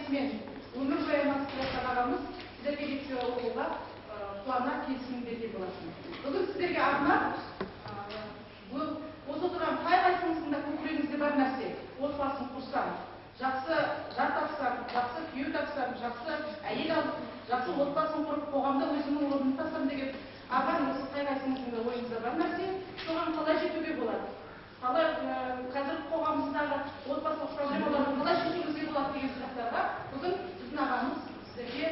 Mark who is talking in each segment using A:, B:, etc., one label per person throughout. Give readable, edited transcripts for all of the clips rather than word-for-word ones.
A: тәрбиесімен өмір бойы айналысып келе жатқан ағамыз сіздерге лекция оқуға қуана келісім берген болатын. Бүгін сіздерге арнап осы отырған қай қайсыңыздың да көкірегіңізде бар нәрсе, отбасын құрсам, жақсы жар тапсам, жақсы күйеу тапсам, жақсы әйел алып, жақсы отбасын құрып, қоғамда өзімнің орнымды тапсам деген арман осы қай қайсыңыздың да ойыңызда бар нәрсе. Соған қалай жетуге болады? Қалай қазіргі қоғамымыздағы отбасылық проблемаларды қалай шешуімізге болады деген сұрақтарға бүгін біздің ағамыз сіздерге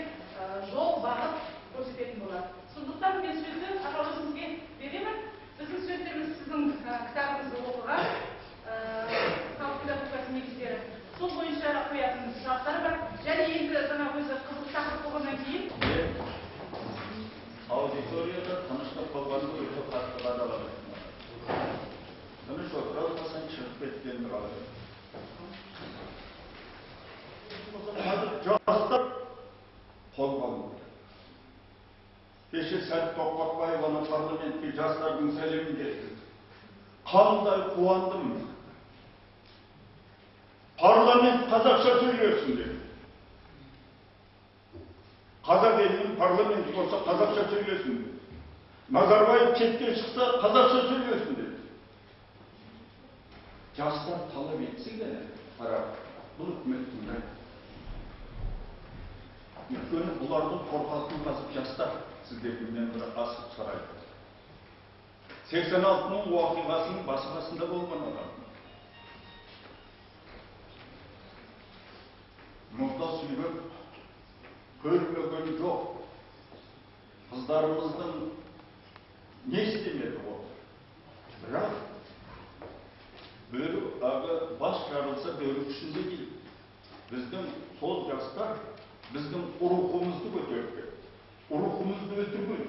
A: жол, бағыт көрсететін болады. Сондықтан мен сөзді аға өзіңізге беремін. Біздің студенттеріміз сіздің кітабыңызды оқыған, халық педагогикасы негіздері. Сол бойынша қоятын сұрақтар бар. Және енді жаңа өзі қызық тақырып болғаннан кейін
B: аудиторияда тыныштық болғанды өте қатты қадағалайды. Тыныш отыра алмасаң шығып кеткенді қалайды. Қазір жастар қолға алу керек. Кеше Сәт Тоқпақбаев ана парламентке жастардың сәлемін жеткізді. Қандай қуандым. Парламент қазақша сөйлесін деді. Қазақ елінің парламенті болса қазақша сөйлесін деді. Назарбаев шетке шықса қазақша сөйлесін деді. Жастар талап етсе ғана қарап, бұл үкімет тыңдайды. Өйткені бұлардың қорқатын қазір жастар, сіздерге мен бір асып сұраймын. 86-ның уақиғасының басы қасында болған адам. Мұзда сүйреп көрмеген жоқ. Қыздарымыздың не істемеді отыр. Бірақ бөрі ағы бас жарылса бөрі күшінде дейді. Біздің сол жастар біздің рухымызды көтеріп кетті. Рухымызды өлтірген.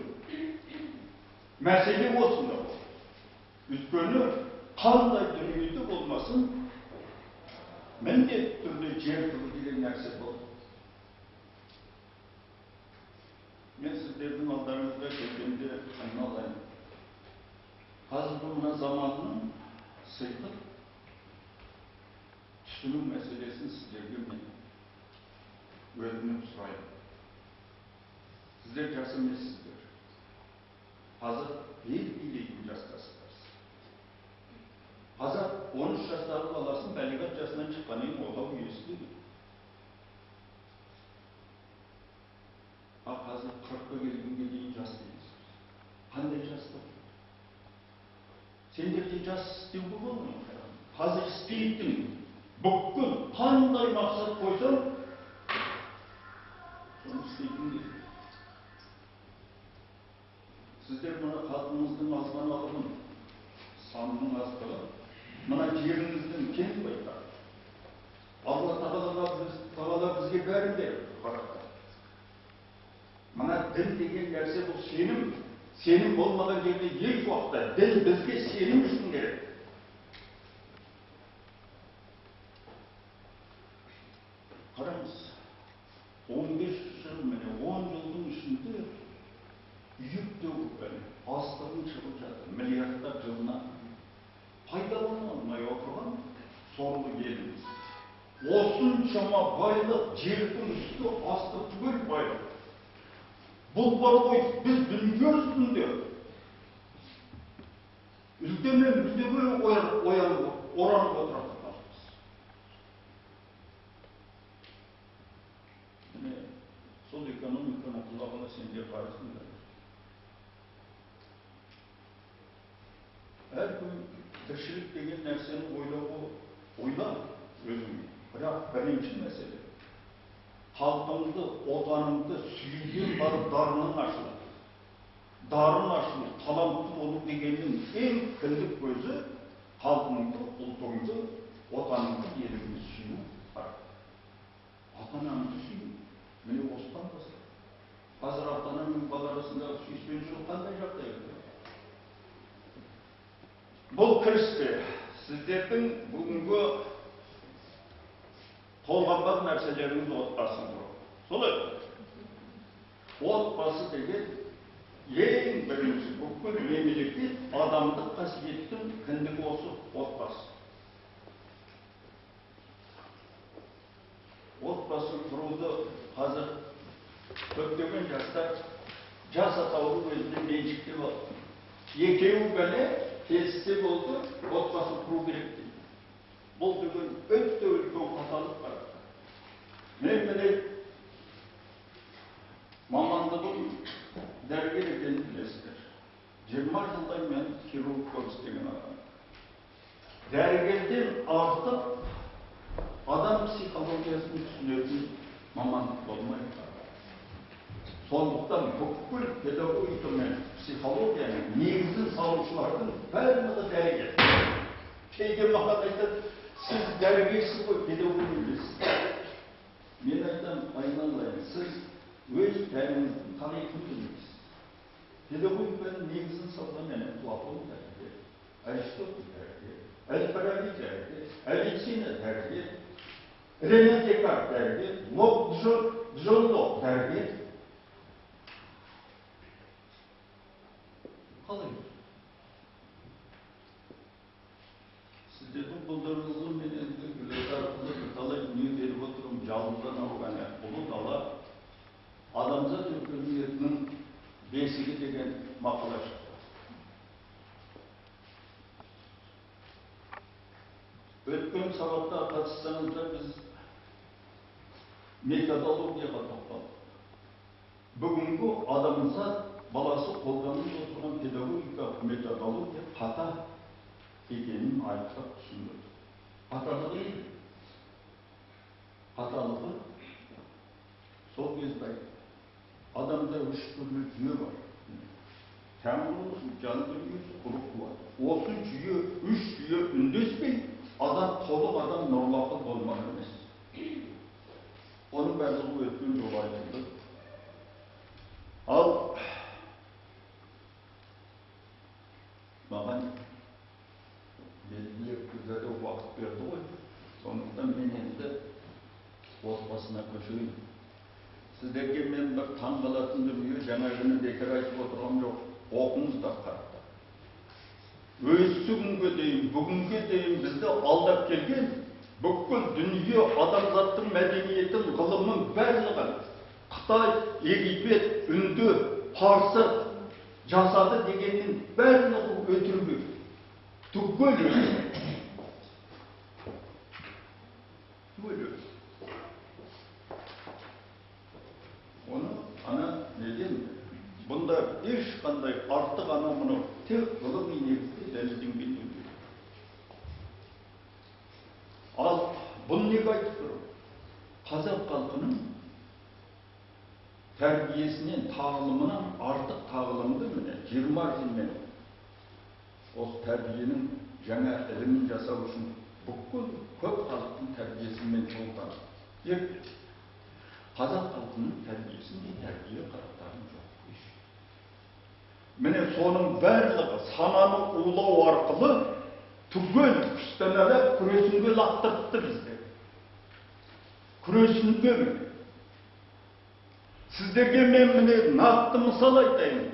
B: Мәселе осында. Өйткені қандай дүниеде болмасын міндетті түрде жер түбі деген нәрсе болды. Мен сіздердің алдарыңызға келгенде айналайын. Қазіргі мына заманның сыйқы түсіну мәселесін сіздерге мен өтініп сұраймын. Сіздер жас емессіздер. Қазір ел билейтін жастасыздар. Қазір 13 жастағы баласын бәлиғат жасынан шыққаннан кейін отау иесі дейді. Ал қазір 40-қа келгенге дейін жас дейсіз. Қандай жастық? Сендерде жас істеуге болмайды. Қазір істейтін бүкіл қандай мақсат қойсаң, соны істейтін дейді. Сіздер мына халқымыздың азғаналығын, санының аздығын, мына жеріміздің кең байтағы. Алла тағала бізге бәрін берді, баракат. Мына дін деген нәрсе бұл сенім. Сенім болмаған жерде еш уақытта дін бізге сенім үшін керек. Қараңыз, 15 жыл, міне 10 жылдың ішінде үйіп төгіп, астығын шығып жатыр, миллиардтап жылына пайдалана алмай отырған сорлы еліміз. Осыншама байлық, жердің үсті, асты түгел байлық. Бұл бар ғой, біз дүние үстінде үлкеннен мүлдеге оянып, оранып отыратын халықпыз. Міне, сол экономиканы құлағына сендер қарасыңдар. Әркім тіршілік деген нәрсені ойлауға ойла өзіңе. Бірақ бірінші мәселе халқыңды, отаныңды сүйуден барып дарының ашылады. Дарын ашылу, талантты болу дегеннің ең кіндік көзі халқыңды, ұлтыңды, отаныңды, еліңді сүю бар. Ата-анаңды сүю. Міне осыдан басталады. Қазір ата-ана мен бала арасындағы сүйіспеншілік қандай жағдайда? Бұл кіріспе сіздердің бүгінгі толғанбақ нәрселеріңіз отбасын құру. Солай. Отбасы деген ең бірінші бүкіл мемлекет адамдық қасиеттің кіндігі осы отбасы. Отбасы құруды қазір көптеген жастар жас атаулы өзіне меншіктеп алды. Екеуі ғана келіссе болды, отбасын құру керек дейді. Бұл деген өте үлкен қаталық қарақта. Мен міне мамандығым дәрігер екенін білесіздер. 20 жылдай мен хирург болып істеген адам. Дәрігерден артық адам психологиясын түсінетін мамандық болмайды. Сондықтан бүкіл педагогика мен психологияның негізін салушылардың барлығы дәрігер. Кейде маған айтады, сіз дәрігерсіз ғой, педагог емессіз. Мен айтамын, айналайын, сіз өз пәніңіздің тарихын білмейсіз. Педагогиканың негізін салған міне Платон дәрігер, Аристотель дәрігер, Әл-Фараби дәрігер, Авиценна дәрігер, Рене Декарт дәрігер, Лок Джон Лок дәрігер. Қалай? Сіздердің қолдарыңызға мен енді Гүләза арқылы бірталай дүние беріп отырмын. Жалындан ауған ұлы дала адамзат өркениетінің бесігі деген мақала шықты. Өткен сабақта қатыссаңыздар, біз методологияға тоқталдық. Бүгінгі адамзат баласы қолданып отырған педагогикалық методология қата екенін айттық, түсіндірдік. Қаталығы не? Қаталығы сол кезде айттық. Адамда үш түрлі жүйе бар. Тән құрылысы, жан дүниесі, рух қуаты. Осы жүйе, үш жүйе үндеспей, адам толық адам нұрлы ақыл болмақ емес. Оның барлығы өткен жолы айтылды. Ал маған белгілі күзде уақыт берді ғой. Сондықтан мен енді отбасына көшейін. Сіздерге мен бір таң қалатын дүние жаңа күні бекер айтып отырғам жоқ. Оқыңыздар қарақтар. Өсі күнге дейін, бүгінге дейін бізді алдап келген бүкіл дүние адамзаттың мәдениетін, ғылымын барлығын Қытай, Египет, Үнді, Парсы жасады дегеннің барлығы өтірік. Түгел өтірік. Түгел өтірік. Оны ана неден? Бұнда ешқандай артық ана мұны тек ғылыми негізде дәлелденген дүние. Ал бұны неге айтып тұрмын? Қазақ халқының тәрбиесінен, тағылымынан артық тағылымды міне 20 жылмен осы тәрбиенің жаңа ілімін жасау үшін бүкіл көп халықтың тәрбиесімен шұғылдандық. Зерттедік. Қазақ халқының тәрбиесінде тәрбие қараптарын жоқ. Міне соның барлығы сананы улау арқылы түгел күстаналап күресінге лақтыртты бізді. Күресінге. Сіздерге мен міне нақты мысал айтайын.